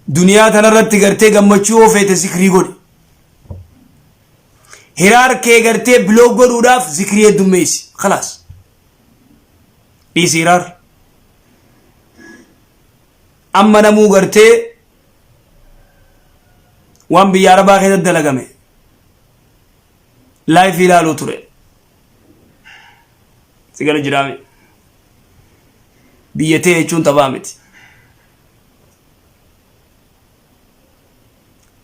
Duniyaa tanarratti gartee gammachuu yoo feete zikrii godhi. Hiraar kee gartee biloo godhuudhaaf zikrii heddummeessi. Khalaas. Dhiisi hiraar. Amma namuu gartee waan biyya arabaa keessatti dalagame laayifii ilaaluu ture. Si gala jiraame. Biyya tee jechuun taphaa miti.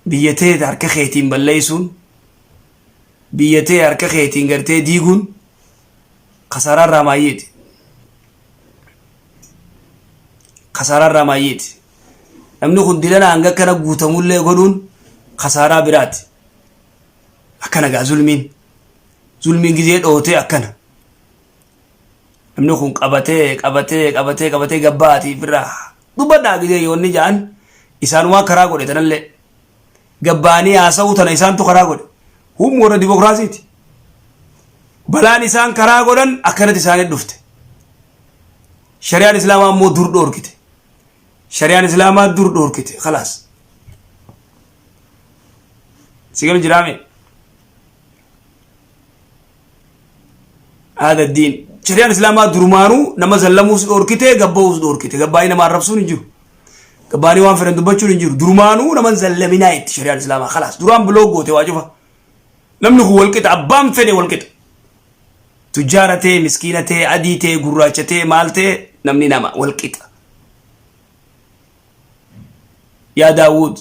Biyya tee harka keetiin balleessuun, biyya tee harka keetiin gartee diiguun kasaaraa irraa maayyeeti. Kasaaraa irraa maayyeeti. Namni kun dilana hanga akkana guutamullee godhuun kasaaraa biraati. Akkana gaa zulmiin. Zulmiin gizee dhootee akkana. Namni kun qabatee qabatee qabatee qabatee gabbaatii birraa dubbadhaa gizee yoonni ja'an isaanumaa karaa godhe tanallee gabbaanii haasa'uu tana isaantu karaa godhe. Hum warra dimokiraasiiti. Balaan isaan karaa godhan akkanatti isaanii dhufte. Shari'aan islaamaa immoo dur dhoorkite. Shari'aan islaamaa dur dhoorkite. Khalaas. Si galu jiraame. Haadha diin. Shari'aan islaamaa durumaanuu nama zallamuus dhoorkite gabba'uus dhoorkite. Gabbaa'ii nama arrabsuun hin jiru. Gabbaanii waan fedhan dubbachuun hin jiru. Durumaanuu nama hin zallaminaa itti shari'aan islaamaa. Khalaas. Duraan biloo goote waa cufa. Namni kun walqixa. Abbaan fedhe walqixa. Tujjaara ta'e, miskiina ta'e, adii ta'e, gurraacha ta'e, maal ta'e namni nama walqixa. Yaa Daawud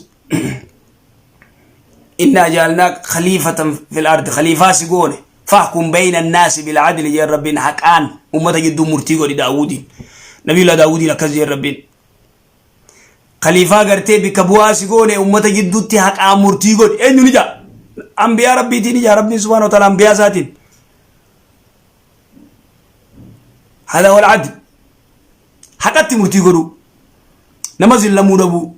innaa jaalnaak khaliifatan fil ardi khaliifaa si goone fahkum bayna annaasi bil adli jeen rabbiin haqaan ummata jidduu murtii godhi Daawudiin. Nabiyullah Daawudiin akkas jeen rabbiin. Khaliifaa gartee bikka bu'aa si goone ummata jidduutti haqaan murtii godhi. Eenyu ni jaa? Ambiyaa rabbiitiin ni jaa rabbiin subhaanahu wa ta'ala ambiyaa isaatiin. Hada wal adl. Haqatti murtii godhuu. Nama zillamuu dhabuu.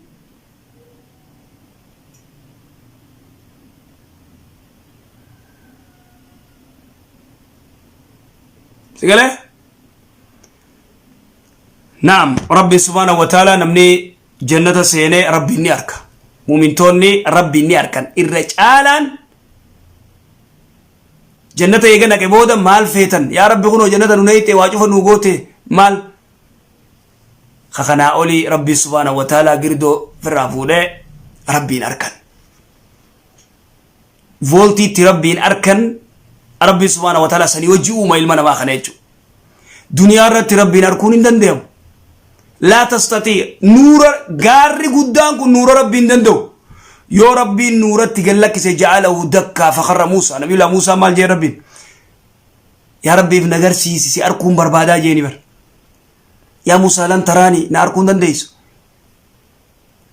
Si galee? Naam, Rabbi subhaanahu wa ta'ala namni jannata seenee Rabbiin ni arka. Mumintoonni Rabbiin ni arkan. Irra caalaan jannata eega naqe booda maal feetan? Yaa Rabbi kunoo jannata nu neeyxe waa cufa nu goote maal? Ka kanaa olii Rabbi subhaanahu wa ta'ala girdoo firraa fuudhee Rabbiin arkan. Vooltiitti Rabbiin arkan Rabbi subhaanahu wa ta'ala sanii wajji uuma ilma namaa kana jechuudha. Duniyaa irratti Rabbiin arkuun hin danda'amu. Laa tastatii nuura gaarri guddaan kun nuura Rabbiin danda'u. Yoo Rabbiin nuuratti gad lakkise ja'alahu dakkaa fakarra Muusaa. Nabiyullah Muusaa maal jee Rabbiin? Yaa Rabbiif na garsiisi si arkuun barbaadaa jeeni bar. Yaa Muusaa lan taraanii na arkuun dandeessu.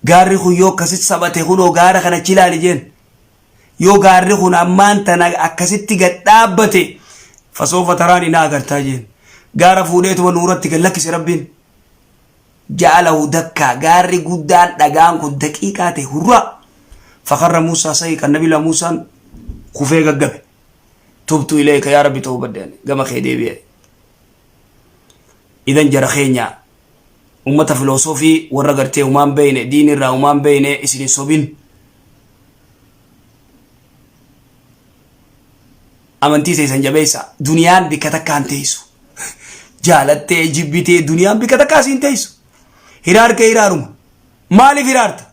Gaarri kun yoo akkasitti saphate kunoo gaara kana achi ilaali jeen. Yoo gaarri kun ammaan tana akkasitti gad dhaabbate fasoofa taraani na agartaa jeen. Gaara fuudheetuma nuuratti gad lakkise Rabbiin. Ja'alahu dakkaa gaarri guddaan dhagaan kun daqiiqaa ta'e hurraa. Fakarra Muusaa sahiqan Nabiilaa Muusaan kufee gaggabe. Tubtu ilayka yaa Rabbi tawbadde ani gama kee deebi'e. Idan jara keenya ummata filoosofii warra gartee humaan beeyne diin irraa humaan beeyne isin hin sobin. Amantii teessan jabeessa. Duniyaan bikka takkaan teessu. Jaalattee jibbitee duniyaan bikka takkaa siin teessu. Hiraar kee hiraaruma. Maaliif hiraarta?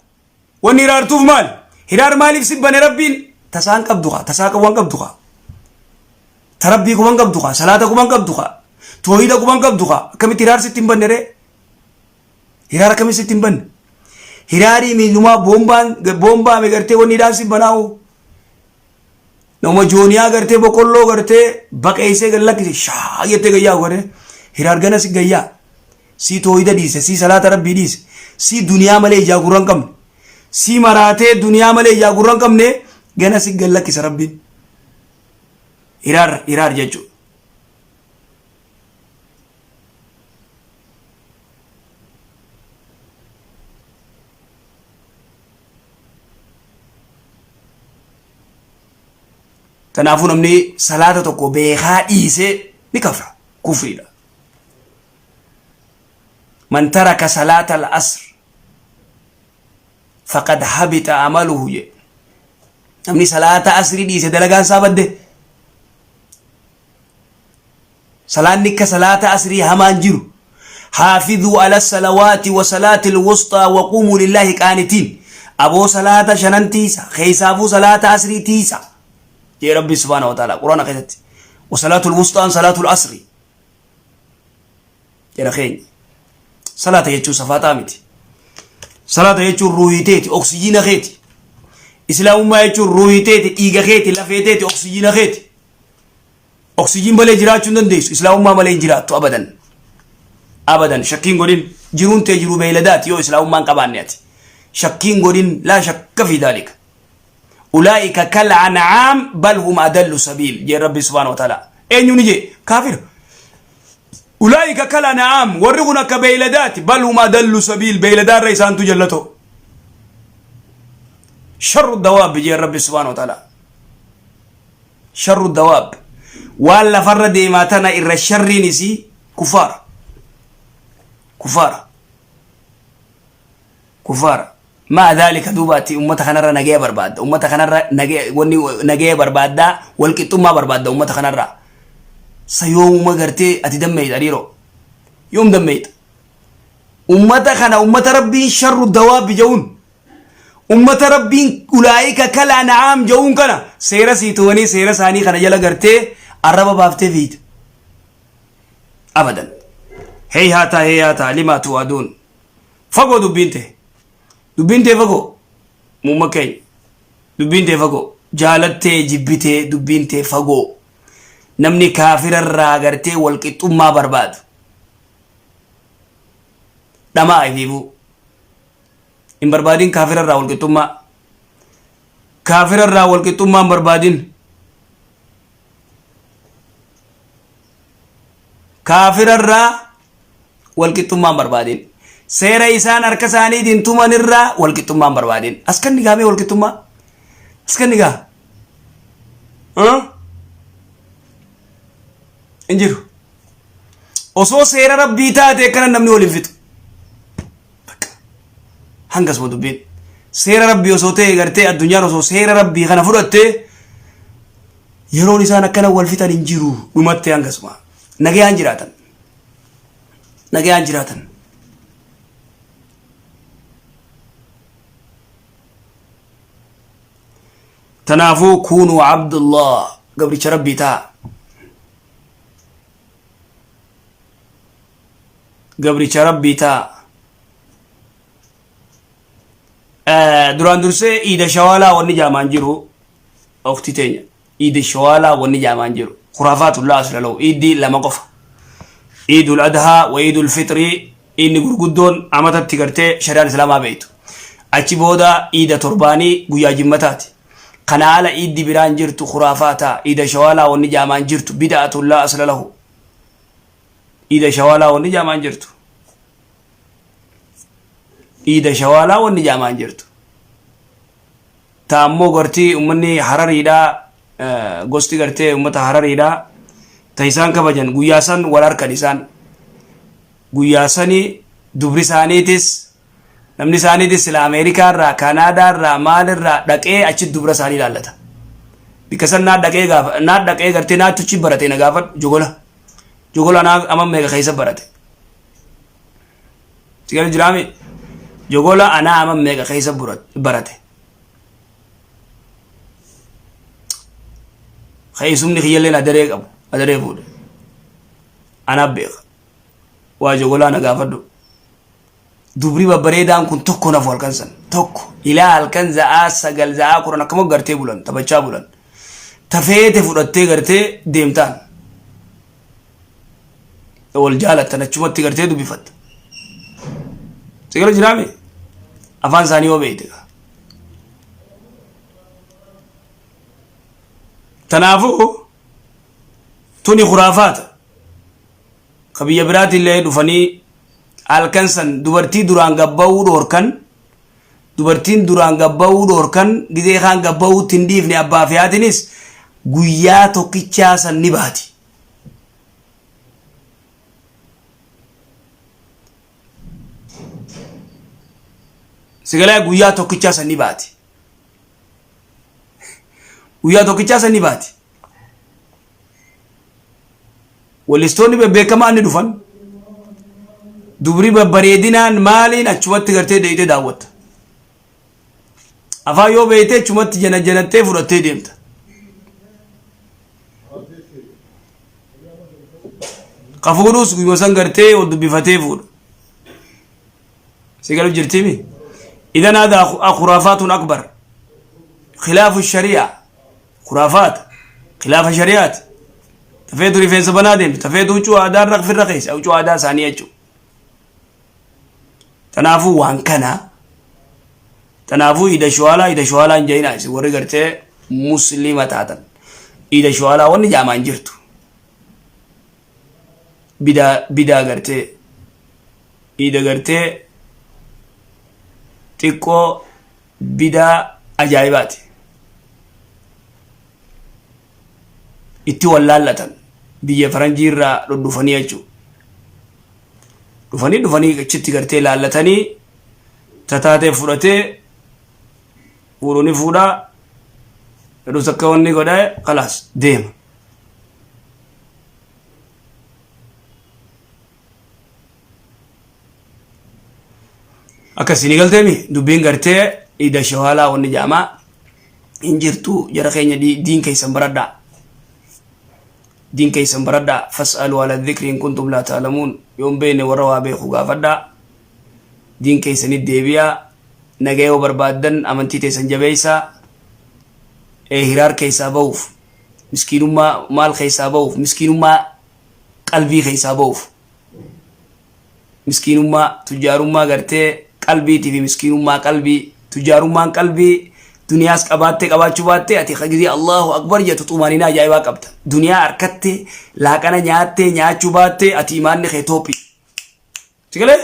Wanni hiraartuuf maali? Hiraar maaliif si bane rabbiin? Tasaan qabdu kaa. Tasaa quban qabdu kaa. Ta rabbii quban qabdu kaa. Salaata quban qabdu kaa. Toohida quban qabdu kaa. Akkamitti hiraar sitti hin banne ree? Hiraar akkamitti sitti hin banne? Hiraarii miilumaa boombaan boombaame gartee wanni hidhaan si banaa'u. Nama jooniyaa gartee boqqolloo gartee baqeessee gad lakkise shaa jettee gayyaa godhe hiraar gana si gayyaa. Sii toohida dhiise sii salaata rabbii dhiise sii duniyaa malee ijaa gurra hin qabne sii maraatee duniyaa malee ijaa gurra hin qabne gana si gad lakkisa rabbiin. Hiraar hiraar jechuudha. Kanaafuu namni salaata tokko beekaa dhiisee ni kafra. Kufriidha. Man taraka salaata al-asr Faqad habita amaluhu jedhe. Namni salaata asrii dhiise dalagaan isaa badde. Salaanni akka salaata asrii hamaan jiru. Haafidhuu ala salawaati wa salaatil wusxaa wa quumuu lillaahi qaanitiin. Aboo salaata shanan tiisa, keessaafuu salaata asrii tiisa. Jee Rabbi subhaanahu wa ta'ala Quraana keessatti. Wa salaatul wusxaan salaatul asrii. Jara keenya. Salaata jechuun safaaxaa miti. Salaata jechuun ruuhii teeti, oksijiina keeti. Islaamummaa jechuun ruuhii teeti, dhiiga keeti, lafee teeti, oksijiina keeti. Oksijiin malee jiraachuu hin dandeessu. Islaamummaa malee hin jiraattu abadan. Abadan shakkiin godhin jiruun tee jiruu beeyladaati yoo islaamummaa hin qabaanne ati. Shakkiin godhin laa shakka fi daalika. Ulaa'ika kal an'aam bal hum adallu sabiil jee Rabbi subhaanahu wa ta'ala. Eenyu ni jee? Kaafira. Ulaa'ika kal an'aam warri kun akka beeyladaati bal hum adallu sabiil beeyladaa irra isaantu jallatoo. Sharru dawaabbi jee Rabbi subhaanahu wa ta'ala. Sharru dawaab waan lafarra deemaa tana irra sharriin isii kufaara. Kufaara. Kufaara. Maa dhaalika duuba ati ummata kanarra nagaya barbaadda. Ummata kanarra nagaya wanni nagaya barbaadda walqixxummaa barbaadda ummata kanarra. Sa yoomuma gartee ati dammeeyxa dhiiroo. Yoom dammeeyxa? Ummata kana ummata Rabbiin sharru dawaabbi ja'uun ummata Rabbiin ulaa'ika kal an'aam ja'uun kana seera sii tumanii seera isaanii kana jala gartee arraba baaftee fiita. Abadan. Heeyhaataa heeyhaataa limaa tu'aduun. Fagoo dubbiin tee. Dubbiin tee fagoo. Muumma keenya. Dubbiin tee fagoo. Jaalattee jibbitee dubbiin tee fagoo. Namni kaafirarraa gartee walqixxummaa barbaadu. Dhamaa ifiifuu. Hin barbaadin kaafirarraa walqixxummaa. Kaafirarraa walqixxummaa hin barbaadin. Kaafirarraa walqixxummaa hin barbaadin. Seera isaan harka isaaniitiin tuman irraa walqixxummaa hin barbaadin. As kan nigaa mee walqixxummaa? As kan nigaa? Hin jiru. Osoo seera rabbii taate akkana namni wal hin fixu. Bakka. Hangasuma dubbiin. Seera rabbii osoo ta'e gartee addunyaan osoo seera rabbii kana fudhattee yeroon isaan akkana wal fixan hin jiru dhumattee hangasuma. Nagayaan jiraatan. Nagayaan jiraatan. Tanaafuu kuunuu abdullah gabricha rabbii ta'a. Gabricha rabbii ta'a. Duraan dursee iida shawaalaa wanni jaamaan jiru okti teenya. Iida shawaalaa wanni jaamaan jiru. Khuraafaatullaa asla lahu. Iiddii lama qofa. Iidul adhaa wa iidul fixrii inni gurguddoon amatatti gartee shari'aan islaamaa beektu. Achi booda iida torbaanii guyyaa jimmataati. Kana ala iiddi biraan jirtu khuraafaata. Iida shawaalaa wanni jaamaan jirtu bida'atullaa asla lahu. Iida shawaalaa wanni jaamaan jirtu. Iida shawaalaa wanni jaamaan jirtu. Ta ammoo gartii ummanni Harariidhaa gosti gartee ummata Harariidhaa ta isaan kabajan guyyaa san wal harkan isaan. Guyyaa sani dubri isaaniitis namni isaaniitis sila Ameerikaa irraa Kaanaadaa irraa maalirraa dhaqee achi dubra isaanii ilaallata. Bikka san naa dhaqee gaafa naa dhaqee gartee naatti achi barate na gaafadhu jogola. Jogola naa amma meeqa keessa barate. Sigala jiraame jogola anaa amma meeqa keessa barate. Keessumni kiyyalleen adaree qabu adaree fuudhe. Anaa beeka. Waa jogolaa na gaafadhu. Dubri babbareedaan kun tokko nafu halkan san tokko ilaa halkan za'aa 9 za'aa 10 akkama gartee bulan taphachaa bulan. Tafeete fudhattee gartee deemtaan. Wal jaalattan achumatti gartee dubbifatta. Sigala jiraame afaan isaanii yoo beekte. Tanaafuu tuni khuraafaata. Ka biyya biraatillee dhufanii halkan san dubartii duraan gabba'uu dhoorkan dubartiin duraan gabba'uu dhoorkan gizee kaan gabba'uutti hin dhiifne abbaa fi haatinis guyyaa tokkichaa san ni baati. Sigalee guyyaa tokkichaa san ni baati. Guyyaa tokkichaa san ni baati. Wallistoonni bebbeekamaan ni dhufan. Dubri babbareedinaan maaliin achumatti gartee deeytee daawwatta. Afaan yoo beeytee achumatti jana janattee fudhattee deemta. Ka fuudhus guyyuma san gartee ol dubbifatee fuudha. Si galu jirtimi? Idan hada khuraafaatun akbar. Khilaafu shari'a. Khuraafaat. Khilaafa shari'aati. Tafeetu rifeensa banaa deemti. Tafeetu huccuu aadaa irra firra keessa. Huccuu aadaa isaanii jechuudha. Tanaafuu waan kana tanaafuu ida shuwaalaa ida shuwaalaa hin jedhinaa isin warri gartee muslima taatan. Ida shuwaalaa wanni jaamaa hin jirtu. Bidaa bidaa gartee iida gartee xiqqoo bidaa ajaa'ibaati. Itti wallaallatan biyya faranjii irraa dhudhufanii jechuudha. Dhufanii dhufanii achitti gartee laallatanii tataatee fudhatee fuudhu ni fuudhaa fedhus akka wanni godhee kalaas deema. Akkas isinii galteemi dubbiin gartee ida shawaalaa wanni jaamaa hin jirtu jara keenya diin keessan baradhaa. Diin keessan baradhaa fas'aluu ala dhikri in kuntum laa ta'lamuun yoon beekne warra waa beeku gaafadhaa. Diin keessanitti deebi'aa nagaa yoo barbaaddan amantii teessan jabeessaa hiraar keessaa bahuuf miskiinummaa maal keessaa bahuuf miskiinummaa qalbii keessaa bahuuf miskiinummaa tujjaarummaa gartee qalbiitii fi miskiinummaa qalbii tujjaarummaan qalbii duniyaas qabaattee qabaachuu baattee ati gizee Allahu akbar jettu xumaaninaa ajaa'ibaa qabda duniyaa harkattee laaqana nyaattee nyaachuu baattee ati imaanni kee toophii si galee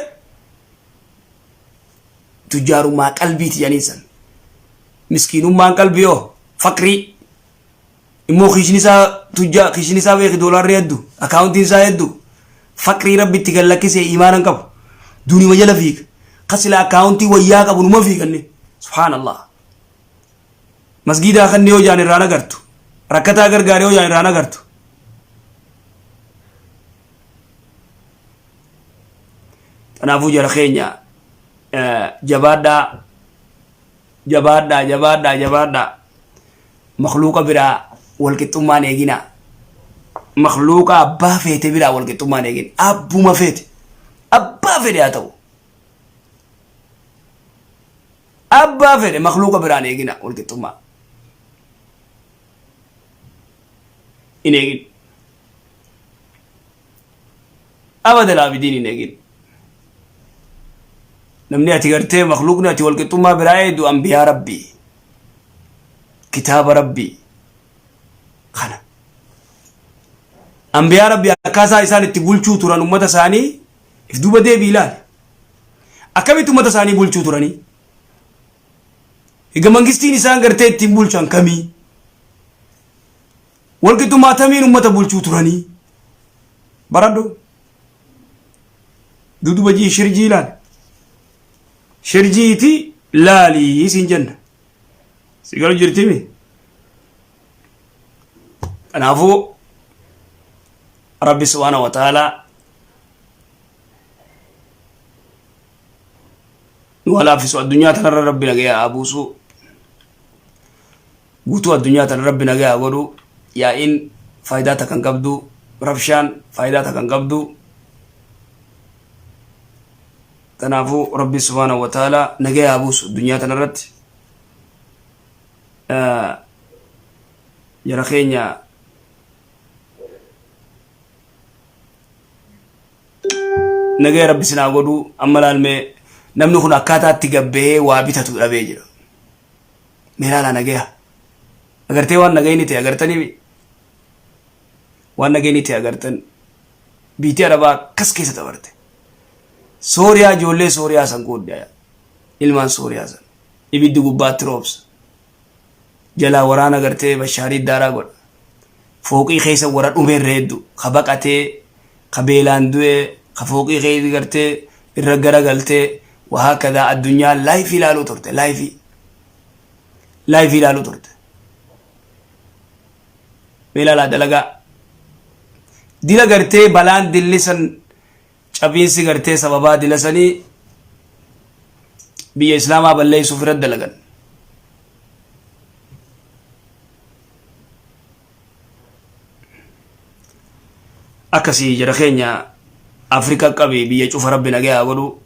tujjaarummaa qalbiiti jedhaniin san miskiinummaan qalbii hoo faqrii immoo kiishni isaa tujjaa kiishni isaa beeki doolaarri heddu akaawuntiin isaa heddu faqrii rabbi itti gad lakkisee imaana hin qabu dunima jala fiiga ka sila akaawuntii wayyaa qabu numa fiiganne subhaanallah masgiidaa kan yoo jaan irraan agartu rakkataa gargaare yoo jaan irraan agartu kanaafuu jara keenya jabaadhaa jabaadhaa jabaadhaa jabaadhaa makluuqa biraa walqixxummaan eeginaa makluuqa abbaa feete biraa walqixxummaan eegin abbuma feete abbaa fedhe haa ta'u abbaa fedhe makluuqa biraan eegina walqixxummaa hin eegin abadal aabidiin hin eegin namni ati gartee makluuqni ati walqixxummaa biraa eegdu anbiyaa rabbii kitaaba rabbii kana anbiyaa rabbii akkaataa isaan itti bulchuu turan ummata isaanii if duuba deebii ilaali akkamitti ummata isaanii bulchuu turanii egaa mangistiin isaan gartee ittiin bulchan kamii Walqixxummaa tamiin ummata bulchuu turanii? Baradhu. Duduba jii shirjii ilaali. Shirjiiti laalii siin jenna. Si galu jirtimi? Kanaafuu Rabbi subhaanahu wa ta'aalaa nu haa laaffisu addunyaa tanarra Rabbi nagaya haa buusu. Guutuu addunyaa tana Rabbi nagaya haa godhu. Yaa'iin faayidaa takka hin qabdu. Rabshaan faayidaa takka hin qabdu. Kanaafuu Rabbi subhaanahu wa ta'aalaa nagaya haa buusu addunyaa tana irratti. Jara keenya nagaya Rabbi isin haa godhu amma laalmee namni kun akkaataa itti gabbahee waa bitatu dhabee jira. Mee laalaa nagaya. Agartee waan nagayni ta'e agartanii waan nagayni ta'e agartan biitii arabaa akkas keessa dabarte. Sooriyaa ijoollee Sooriyaa san qoodde ilmaan Sooriyaa san ibiddi gubbaatti roobsa. Jalaa waraana gartee Bashaarii daaraa godha. Fooqii keessa warra dhumeerra hedduu ka baqatee ka beelaan du'e ka fooqii keessa gartee irra garagaltee Wahaakadaa addunyaan laayifii ilaaluu turte laayifii. Laayifii ilaaluu turte. Mee ilaalaa dalagaa. Dila gartee balaan dilli san cabiinsi gartee sababaa dila sanii biyya islaamaa balleessuuf irra dalagan. Akkasii jara keenya Afrika qabi biyya cufa rabbi nagaya haa godhu.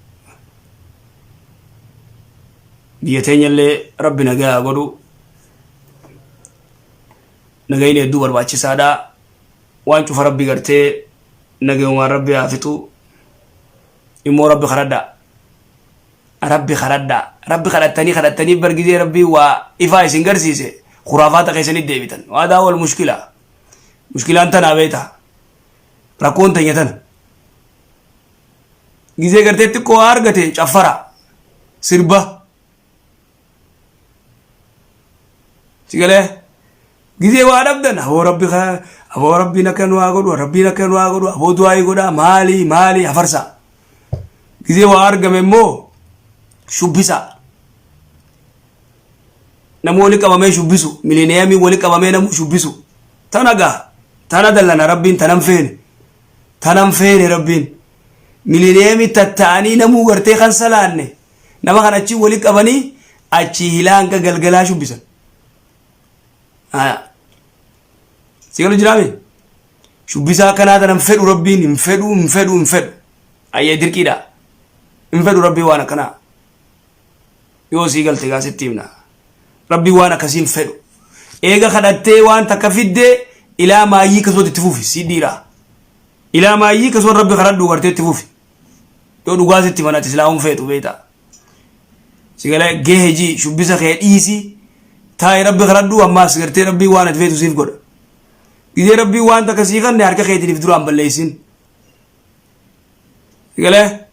Biyya teenyallee rabbi nagaya haa godhu. Nagayni hedduu barbaachisaadha. Waan cufa rabbi gartee nagayumaan rabbi haa fixu. Immoo rabbi kadhadhaa. Rabbi kadhadhaa. Rabbi kadhattanii kadhattanii bar gizee rabbii waa ifaa isin garsiise khuraafaata keessanitti deebitan. Waadaa wal mushkila. Mushkilaan tanaa beektaa. Rakkoon teenya tana. Gizee gartee xiqqoo waa argate caffara. Sirba. Si galee? Gizee waa dhabdan aboo rabbi aboo rabbiin akka nu haa godhu rabbiin akka nu haa godhu aboo du'aayii godhaa maalii maalii hafarsaa. Gizee waa argame immoo shubbisaa. Namni wali qabamee shubbisu milineeyamii wali qabamee namuu shubbisu. Tana gaa tana dallana rabbiin tanan feene tanan feene rabbiin milineeyamii tatta'anii namuu gartee kan salaanne nama kan achii wali qabanii achii hilaa hanga galgalaa shubbisan. Haya. Si galu jiraame? Shubbisaa akkanaa tana hin fedhu rabbiin hin fedhu hin fedhu hin fedhu. Ayyee dirqiidha. Hin fedhu rabbiin waan akkanaa. Yoo sii galte gaa sitti himna. Rabbiin waan akkasii hin fedhu. Eega kadhattee waan takka fiddee ilaa maayyii akkasumatti itti fufi si dhiiraa. Ilaa maayyii akkasuma rabbi kadhadhu gartee itti fufi. Yoo dhugaa sitti himan ati silaa hin feetu beektaa. Si galee gehe jii shubbisa kee dhiisi taa'i rabbi kadhadhu ammaas gartee rabbii waan ati feetu siif godha. Gizee rabbii waan takka sii kanne harka keetiin if duraan balleessin. Si galee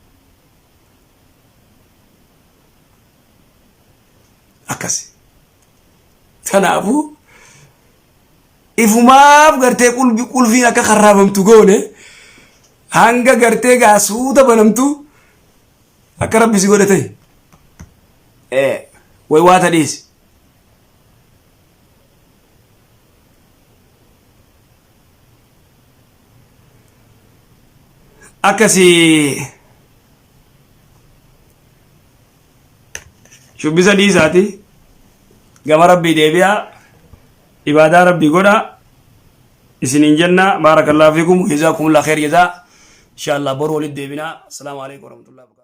akkasi. Kanaafuu ifumaaf gartee qulbi qulfiin akka karraabamtu goone hanga gartee gaa suuta banamtu Akka rabbi si godhe ta'e. Ee way waata dhiisi. Akkasii shubbisa dhiisaati gama rabbii deebi'aa ibaadaa rabbii godhaa isiniin jenna baarakallahu fiikum jazaakumullah kheer jazaa insha Allah boru walitti deebinaa assalaamu alaikum warahmatullahi wabarakatuh.